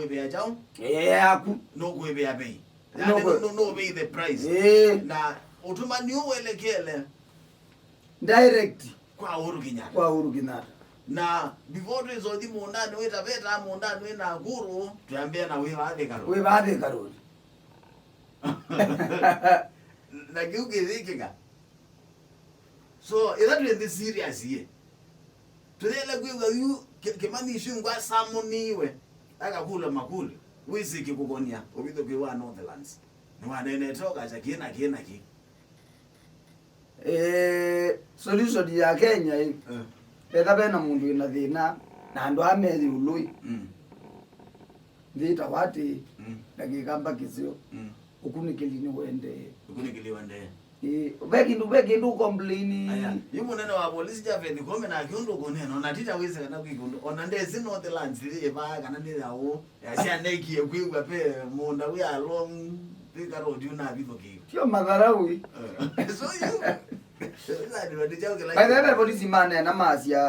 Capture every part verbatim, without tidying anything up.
Kwĩvĩa kyaũ? Ĩĩ, yaku. Nũkwĩvĩa vei. Yaani, nũkwĩ- nũ-, nũ-, nũvei the price. Ĩĩ. Na ũtũmani ũũ welekele direct kwa Uhuru Kenyatta. Kwa Uhuru Kenyatta. Na before twĩsothi mũũndanĩ wĩta veta mũũndanĩ wĩ Nakuru, twambĩa na wĩ vaa Thika Road. Wĩ vaa Thika Road. Na kĩu kĩyĩkĩka. So, ĩla twĩ nthĩ serious yĩ, tũyĩle kwĩw'a yu Kĩ-, Kĩmani Ichung'wah asamũniwe, akakũlwa makũlyo, wĩsĩ kĩkũkonia ũvithũkĩo wa Northlands. Nĩwaneenete ũkasya kĩ na kĩ na kĩ. Eh, solution ya Kenya ĩ, eh, etha vena mũndũ wĩna thĩna, na andũ aa me ĩũlũ ĩ, mm, nthĩ ĩtawa atĩ, mm, ndakĩka mbakĩsyo, mm, ũkunĩkĩli nĩwendee. Ũkunĩkĩli wendee. Ĩĩ, ve kĩndũ, ve kĩndũ ũkomplaini. Aya, yu mũnene wa polisi Japhet Koome nake ũndũ ũkũneena, ona tita wĩsĩ kana kwĩ kĩndũ, ona ndesĩ Northlands yĩ vaa kana nĩ ya ũũ, yasyanekie kwĩw'a ve mũũnda wĩ along Thika Road ũnavithũkĩiwe. Tio matharau ĩ. Eh, so you, by the way, ve polisi maneena masya,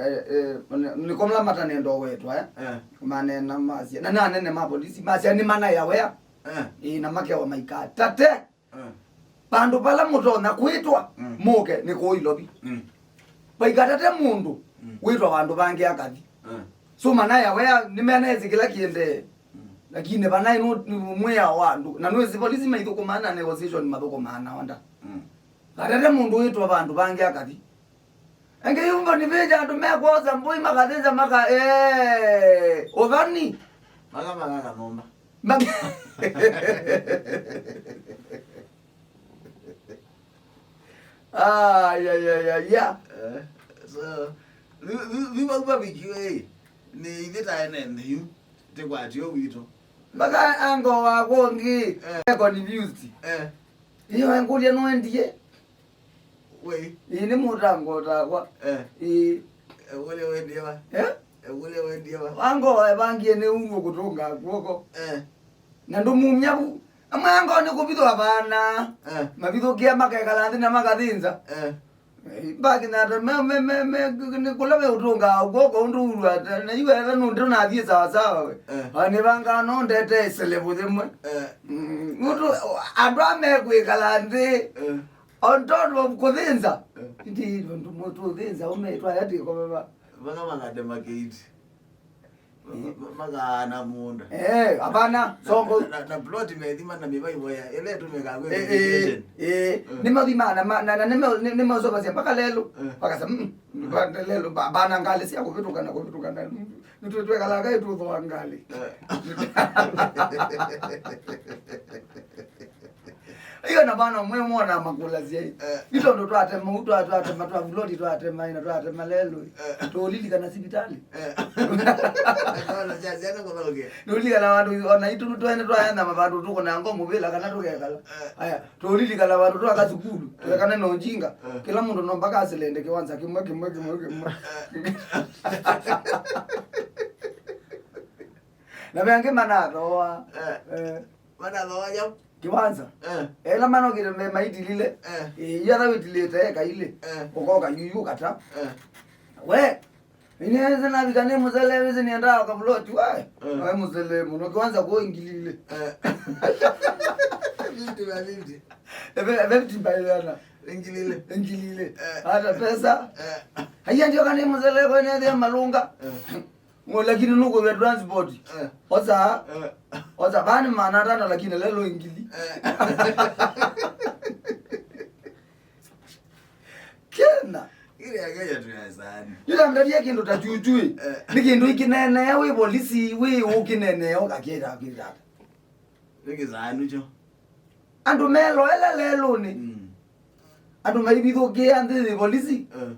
eh, eh, eh, nĩkomla matanenda ũwetwa, eh? Eh. Maneena masya. Na, na anene ma polisi masya nĩ manaya wea. Eh. Ĩĩ, na makewa maikatate. Eh. Vandũ vala mũtonya kwĩtwa, mm, mũke nĩ kũũ Ilovi. Mm. Vaikatate mũndũ, mm, wĩtwa vandũ vangĩ akathi. Eh. So manaya wea nĩmeneesĩ kĩla kĩendee. Mm. Lakini vanaĩ nũ-, nĩ mwĩao wa andũ. Na nũĩsĩ polisi maithũkũmaa na negotiation mathũkũmaa na onda. Mm. Katate mũndũ wĩtwa vandũ vangĩ akathi. Ĩngĩ yumba nĩ vĩja andũ mekwosa mbũi makathĩnza maka, eh, ũthoni. Maka, maka, kanomba. Maka. Ay, ay, ay, ay, ya. Eh, so, vi, vi, vi vau vavikiwe ĩ, nĩ ithyĩ ta ene nthĩ yu, tĩkwatio witũ. Maka ango wa kũngĩ, eh, e confused. Eh. Iyo ngũlya nũendie. Wei. Ĩĩ, nĩ mũtango ũtakwa. Eh. Ĩĩ. Ũlya wendie va? Eh? Ũlya wendie va? Wango evangie nĩ ũu ũkũtũnga kw'oko. Eh. Na ndũmumya vu. Amwe ango nĩ kũvithwa vana. Eh. Mavithũkĩa makekala nthĩ na makathĩnza. Eh. Eh, mbaki na ata, me, me, me, me, nĩ kũla ve ũtũngaa kw'oko ũndũ ũlwata. Na yu etha nũndũ nathiĩ sawa sawa we. Eh. Ani vanga no ndete selevu yĩmwe. Eh. Mm, mũndũ, andũ a mekwĩkala nthĩ. Eh. On top of kũthĩnza. Eh. Ĩndĩ tondũ mũtũthĩnza ũme twaya tĩkoveva. Vaka makate makĩiti. Eh. Ma-, ma-, makaana mũũnda. Eh, hapana, songo. Na, na, na plot methima na mĩvaivo ya, ĩla ĩtũmĩkaa kwĩ, eh, eh, verification. Eh, mm, nĩmathima na ma-, na, na nĩma-, nĩ-, nĩmaũsovasya mpaka lelũ. Eh. Makasa, mm, mm, ba-, lelũ, ba-, bana ngalĩ sya kũvĩtũka na kũvĩtũka na, nĩtwĩkalanga ĩtũthũa ngalĩ. Eh. Iyo na vana mwe mwona makũlasya ĩ. Eh. Ĩ tondũ twatema, u twa-, twatema, twa vuloti twatema, ĩ na twatema lelũ ĩ. Eh. Tũlilikana sivitalĩ. Eh. Ona sya syana kũthaũkĩa. Tũlilikana vandũ, ona itũ twene twaenda mavandu tũkũnanga mũvĩla kana tũkekala. Eh. Aya, tũlilikana vandũ twaka sukulu, eh, twekane na ũjinga. Eh. Kĩla mũndũ no mpaka asilende kĩwanza kĩmwe, kĩmwe, kĩmwe, kĩmwe. Eh. Na ve angĩ manathooa. Eh. Eh. Manathooa nyau. Kĩwanza. Eh. Ela manokĩte me maitilile. Eh. Eh, yu atha wĩtilĩte eka ilĩ. Eh. Ũkoka yuyu kata. Eh. We. Ineze navika nĩ mũsele, wĩsĩ nĩendaa kavuloti, we. Eh. We mũsele mũno, kĩwanza kuo ingilile. Eh. Fifty by fifty. Eve, fifty by yana. Ingilile. Ingilile. Eh. Hata pesa. Eh. Haiya ndio kana mũsele kwa nĩ malunga. Eh. Ngo, lakini nũkũvĩa transport. Eh. Osa. Eh. Osa, vani maana atano, lakini lelo ingili. Eh. Kena. Ile ya Kenya tunasaani. Ila angalia kĩndũ ta chuchui. Eh. Nĩ kĩndũ ikinenea wĩ polisi, wĩ ũkinenea ũkakĩra kĩrata. Nĩ kĩsaanu kyo. Andũ meloela lelũnĩ. Mm. Andũ maivithũkĩa nthĩ yĩ polisi. Eh.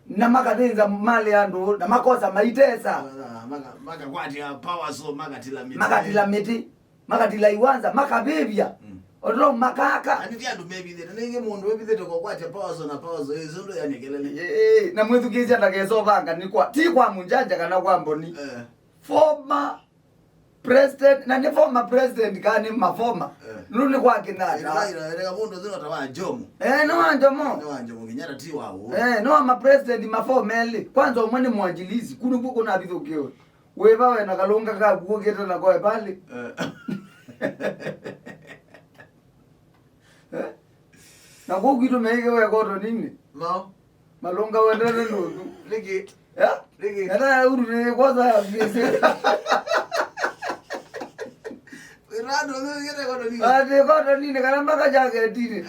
Na makathĩnza malĩ andũ, na makosa maitesa. Na maka-, makakwatĩa power so makatila mĩtĩ. Makatila mĩtĩ. Makatila iwanza, makavĩvya. Mm. Oto makaka. Ani ti andũ mevithĩte, nĩngĩ mũndũ wĩvithĩte kwa kwatĩa power so na power so, ĩsu ndũ yani kelele. Ĩĩ, na mwĩthukĩĩsya ndakesovanga, nĩ kwa, ti kwa Munjanja kana kwa Mboni. Eh. Former president, na nĩ former president kana nĩ ma former. Eh. Nũndũ nĩ kwa Kenyatta. Ĩla, ĩla, ĩla mũndũ ũsu nota wa Jomo. Eh, nĩ wa Jomo. Nĩ wa Jomo Kenyatta, ti wa ũũ. Eh, nĩ wa ma president ma former elĩ. Kwanza ũmwe nĩ mwanjilisi, kũu nĩkw'o kũnavithũkĩwe. Wĩva we na kalũnga kaku ũkĩte nako epalĩ? Eh. Eh? Na kũu kwitũ meĩke we kotoninĩ. No. Malũnga wendete ndũthu. Nĩkĩ? Ya? Nĩkĩ? Kana ya uru nĩ kwanza ya biesi. Wĩra ndũthu ũkĩte kotoninĩ. Ati kotoninĩ kana mpaka jaketini.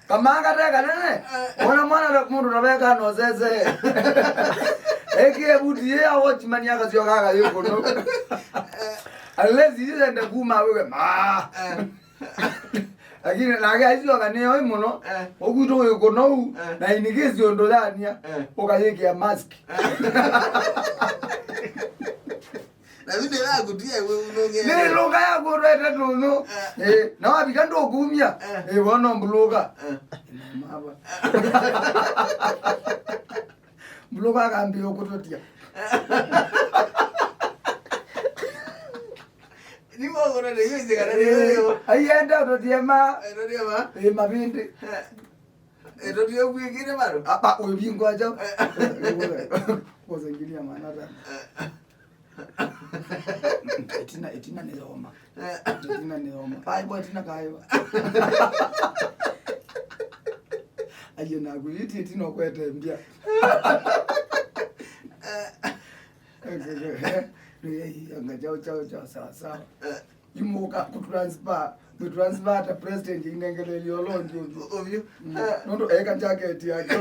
Kamanga te kanene. Ona mwana na mũndũ na weka no sese. Eke buti ye watchman akasio kaka yuko no. Unless you ende kuma wewe ma. Lakini nake aisio kaneo mũno. Ũkwitũ wĩ kũnou. Na in case ũndũ yania. Ũkayĩkĩa mask. Na yu ndĩrakutia we unongea. Nĩ lũka ya kũrwete tũnũ. Eh. Eh, na wavika ndũkumia. Eh. Eh, wono mbuluka. Eh. Mama. Mbuluka akambia ũkũtũtia. Ni mwago na ndio zikana ndio. Aienda ũtũtiema. Eh, ndio ma. Eh, mavindi. Eh. Eto ndio kwikire bado. Apa, ũvingwa aja. Kwanza ingilia maana tena. Etina, etina nĩ yoma. Etina nĩ yoma. Kaĩwa, etina kaĩwa. Ayo na kuiti etina kwete mbia. Anga chao, chao, chao, sawa, sawa. Imũka kũtransfer, mwĩtransfer ta president inengelelio londi ovyo. Ovyo. Mm. Eh. Nũndũ eka jacket yake.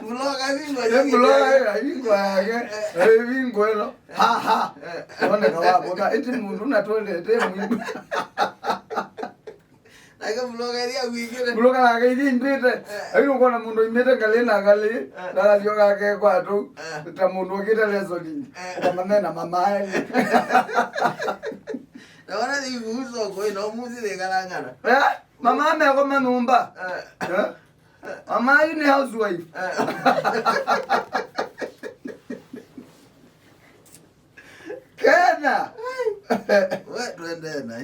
Mloga vingwa. Eh, mloga, eh, vingwa yake. Eh. Eh, vingwa ĩno. Ha, ha. Eh. Oneka waboka. Eti mũndũ na toilet, eh, mwĩmba. Nake mloga ĩrĩa wingĩre. Mloga nake ithimbĩte. Eh. Lakini ũkona mũndũ imĩte ngalĩ na ngalĩ, eh, na kathio kake kwatũ, eh, ta mũndũ ũkĩte wrestling. Eh. Ũkamamena mamae. Na wala thĩ ivuso ko ino muzi de galangana. Eh? Mama amekoma nyũmba. Eh. Eh? Mama yu nĩ housewife. Eh. Kenya. We, twende na